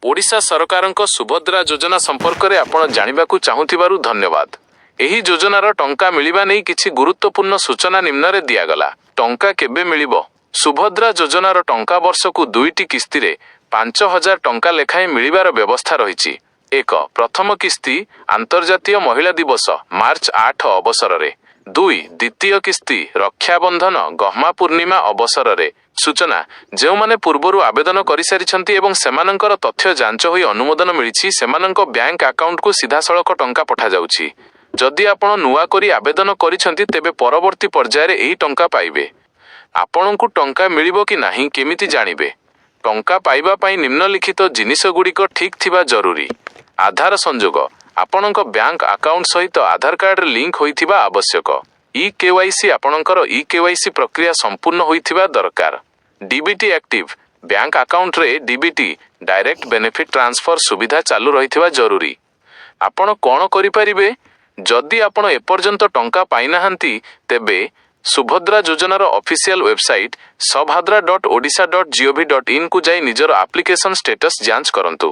ଓଡ଼ିଶା ସରକାରଙ୍କ ସୁଭଦ୍ରା ଯୋଜନା ସମ୍ପର୍କରେ ଆପଣ ଜାଣିବାକୁ ଚାହୁଁଥିବାରୁ ଧନ୍ୟବାଦ। ଏହି ଯୋଜନାର ଟଙ୍କା ମିଳିବା ନେଇ କିଛି ଗୁରୁତ୍ୱପୂର୍ଣ୍ଣ ସୂଚନା ନିମ୍ନରେ ଦିଆଗଲା। ଟଙ୍କା କେବେ ମିଳିବ? ସୁଭଦ୍ରା ଯୋଜନାର ଟଙ୍କା ବର୍ଷକୁ ଦୁଇଟି କିସ୍ତିରେ 5000 ଟଙ୍କା ଲେଖାଏଁ ମିଳିବାର ବ୍ୟବସ୍ଥା ରହିଛି। 1, ପ୍ରଥମ କିସ୍ତି ଆନ୍ତର୍ଜାତୀୟ ମହିଳା ଦିବସ, ମାର୍ଚ୍ଚ 8 ଅବସରରେ। 2, ଦ୍ୱିତୀୟ କିସ୍ତି ରକ୍ଷାବନ୍ଧନ, ଗହ୍ମା ପୂର୍ଣ୍ଣିମା ଅବସରରେ। ସୂଚନା: ଯେଉଁମାନେ ପୂର୍ବରୁ ଆବେଦନ କରିସାରିଛନ୍ତି ଏବଂ ସେମାନଙ୍କର ତଥ୍ୟ ଯାଞ୍ଚ ହୋଇ ଅନୁମୋଦନ ମିଳିଛି, ସେମାନଙ୍କ ବ୍ୟାଙ୍କ ଆକାଉଣ୍ଟକୁ ସିଧାସଳଖ ଟଙ୍କା ପଠାଯାଉଛି। ଯଦି ଆପଣ ନୂଆ କରି ଆବେଦନ କରିଛନ୍ତି, ତେବେ ପରବର୍ତ୍ତୀ ପର୍ଯ୍ୟାୟରେ ଏହି ଟଙ୍କା ପାଇବେ। ଆପଣଙ୍କୁ ଟଙ୍କା ମିଳିବ କି ନାହିଁ କେମିତି ଜାଣିବେ? ଟଙ୍କା ପାଇବା ପାଇଁ ନିମ୍ନଲିଖିତ ଜିନିଷଗୁଡ଼ିକ ଠିକ୍ ଥିବା ଜରୁରୀ। ଆଧାର ସଂଯୋଗ: ଆପଣଙ୍କ ବ୍ୟାଙ୍କ ଆକାଉଣ୍ଟ ସହିତ ଆଧାର କାର୍ଡରେ ଲିଙ୍କ ହୋଇଥିବା ଆବଶ୍ୟକ। ଇ କେୱାଇସି: ଆପଣଙ୍କର ଇ କେୱାଇସି ପ୍ରକ୍ରିୟା ସମ୍ପୂର୍ଣ୍ଣ ହୋଇଥିବା ଦରକାର। ଡିବିଟି ଆକ୍ଟିଭ: ବ୍ୟାଙ୍କ ଆକାଉଣ୍ଟରେ ଡିବିଟି, ଡାଇରେକ୍ଟ ବେନିଫିଟ୍ ଟ୍ରାନ୍ସଫର ସୁବିଧା ଚାଲୁ ରହିଥିବା ଜରୁରୀ। ଆପଣ କ'ଣ କରିପାରିବେ? ଯଦି ଆପଣ ଏପର୍ଯ୍ୟନ୍ତ ଟଙ୍କା ପାଇନାହାନ୍ତି, ତେବେ ସୁଭଦ୍ରା ଯୋଜନାର ଅଫିସିଆଲ ୱେବସାଇଟ୍ subhadra.odisha.gov.inକୁ ଯାଇ ନିଜର ଆପ୍ଲିକେସନ ଷ୍ଟେଟସ୍ ଯାଞ୍ଚ କରନ୍ତୁ।